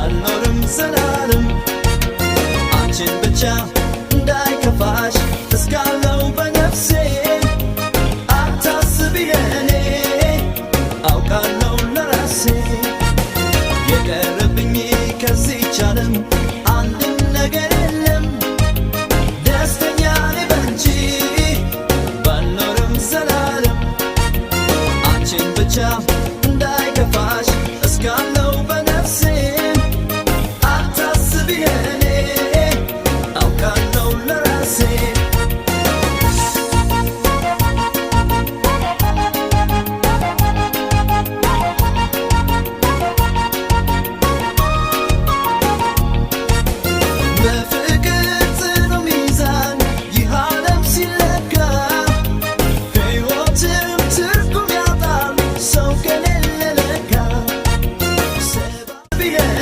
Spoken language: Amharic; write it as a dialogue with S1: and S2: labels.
S1: ባልኖርም ዘላለም፣ አንቺን ብቻ እንዳይከፋሽ እስካለው በነፍሴ። አታስቢ ለእኔ፣ አውቃለሁ ለራሴ። የቀረብኝ ከዚህች ዓለም አንድም ነገር የለም። ደስተኛ ነኝ ባንቺ ባልኖርም ዘላለም፣ አንቺን ብቻ እንዳይከፋሽ እስካለው በነፍሴ። አታስቢ ለእኔ፣ አውቃለሁ ለራሴ። በፍቅር ጽኑ ሚዛን ይህ ዓለም ሲለካ፣ ሕይወትም ትርጉም ያጣል ሰው ከሌለ ለካ።